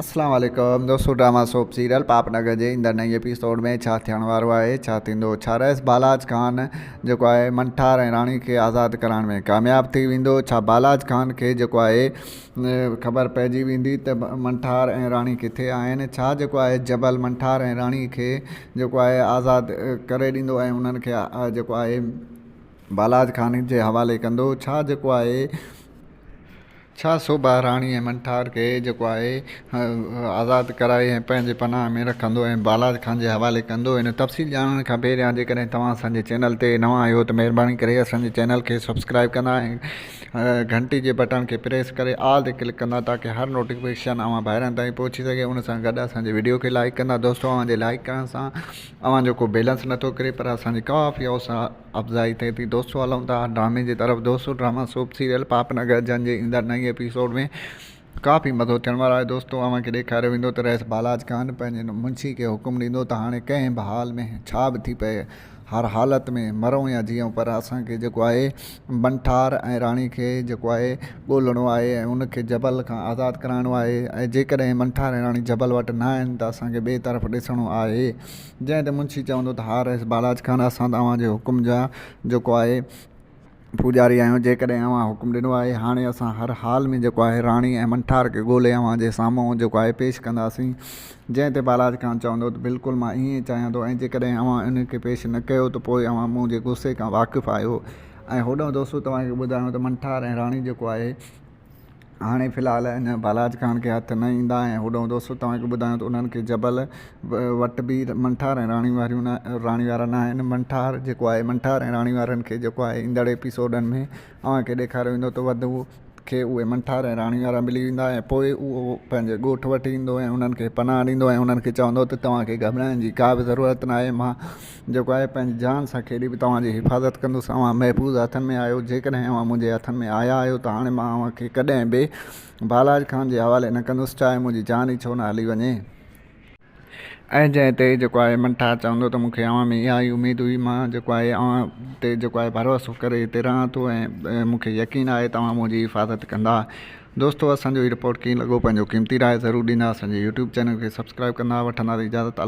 اسلام عليڪم دوستو ڊراما سوپ سيريل پاپ نگر جي ايندڙ نئين ايپيسوڊ ۾ ڇا ٿيڻ وارو آهي ڇا ٿيندو ڇا رئيس بالاچ خان جيڪو آهي منٺار ۽ راڻي کي آزاد ڪرائڻ ۾ ڪامياب ٿي ويندو ڇا بالاچ خان کي جيڪو آهي خبر پئجي ويندي ته منٺار ۽ راڻي ڪٿي آهن ڇا جيڪو آهي جبل منٺار ۽ راڻي کي جيڪو آهي آزاد ڪري ڏيندو ۽ انهن کي جيڪو آهي بالاچ خان جي حوالي ڪندو ڇا جيڪو آهي ڇا سوڀا راڻي ۽ منٺار کي جيڪو آهي آزاد ڪرائي ۽ پنهنجي پناهه ۾ رکندو ۽ بالاچ خان جي حوالي ڪندو ان تفصيل ڄاڻڻ کان پهريان جيڪڏهن توهان اسان جي چينل تي نوان آهيو ته مهرباني ڪري اسان جي چينل کي سبسڪرائب ڪندا ۽ گهنٽي جي بٽڻ کي پريس ڪري آل تي ڪلڪ ڪندا تاڪه هر نوٽيفڪيشن اوهان ڀائرن تائين پهچي سگهي ان سان گڏ اسان جي وڊيو کي لائڪ ڪندا دوستو اوهان جي لائڪ ڪرڻ سان اوهان جو ڪو بيلنس نٿو ڪري پر اسان جي ڪافي حوصلا افزائي ٿئي ٿي دوستو هلون ٿا ڊرامي جي طرف دوستو ڊراما سوپ سيريل پاپ نگر جن جي ايندڙ نئين ايپيسوڊ ۾ ڪافي مزو ٿيڻ وارو آهي دوستو اوهان کي ڏيکاريو ويندو ته رئيس بالاچ خان پنهنجي منشي کي حڪم ڏيندو ته هاڻي ڪنهن به حال ۾ ڇا به ٿي پئي هر حالت ۾ مرون يا جيئون پر اسان کي جيڪو آهي بنٺار ۽ راڻي کي جيڪو آهي ڳولڻو آهي ۽ ان کي جبل کان آزاد ڪرائڻو آهي ۽ جيڪڏهن بنٺار ۽ راڻي جبل وٽ نه آهن ته اسان کي ٻئي طرف ڏسڻو آهي جنهن تي منشي چوندو ته ها رئيس بالاچ خان اسان ته اوهان جي حڪم جا جيڪو آهي پوڄاري آهيون جيڪڏهن اوهان حڪم ڏنو آهي هاڻي اسان هر حال ۾ جيڪو آهي راڻي ۽ منٺار کي ڳولي اوهان جي سامهون جيڪو آهي پيش ڪنداسين جنهن تي بالاچ خان چوندو ته بلڪل مان ائين ئي چاهيان ٿو ۽ جيڪڏهن اوهان انهن کي پيش نه ڪيو ته پوء اوهان منهنجي غصي کان واقف آهيو ۽ هوڏانهن دوستو توهان کي ٻڌايان ته منٺار ۽ راڻي جيڪو آهي هاڻي في الحال اڃا بالاچ خان کي هٿ نه ايندا ۽ هوڏانهن دوستو توهان کي ٻڌايان ته انهن کي جبل وٽ به منٺار ۽ راڻي واريون نه راڻي وارا نه آهن منٺار جيڪو آهي منٺار ۽ راڻي وارن کي جيڪو آهي ايندڙ ايپيسوڊن ۾ اوهان کي ڏيکاريو ويندو ته وڌ کي اهي منٺار ۽ راڻي وارا ملي ويندا ۽ پوء اهو پنهنجي ڳوٺ وٺي ايندو ۽ انهن کي پناهه ڏيندو ۽ انهن کي چوندو ته توهان کي گهٻرائڻ جي ڪا به ضرورت نه آهي مان جيڪو آهي پنهنجي جان سان کيڏي به توهان جي حفاظت ڪندس، اوهان محفوظ هٿن ۾ آهيو، جيڪڏهن اوهان منهنجي هٿن ۾ آيا آهيو ته هاڻي مان اوهان کي ڪڏهن به بالاچ خان جي حوالي نه ڪندس، چاهي منهنجي جان ئي ڇو نه هلي وڃي. ۽ جنهن تي جيڪو آهي منٺار چوندو ته مون کي اوهان ۾ اها ئي اميد هئي، مان جيڪو آهي اوهان تي جيڪو آهي ڀروسو ڪري هتي رهان ٿو ۽ مون کي يقين آهي ته اوهان منهنجي حفاظت ڪندا. دوستو اسان جو هي رپورٽ ڪيئن لڳو پنهنجو قيمتي راء ضرور ڏيندا اسان جي يوٽيوب چينل کي سبسڪرائب ڪندا وٺندا اجازت الله.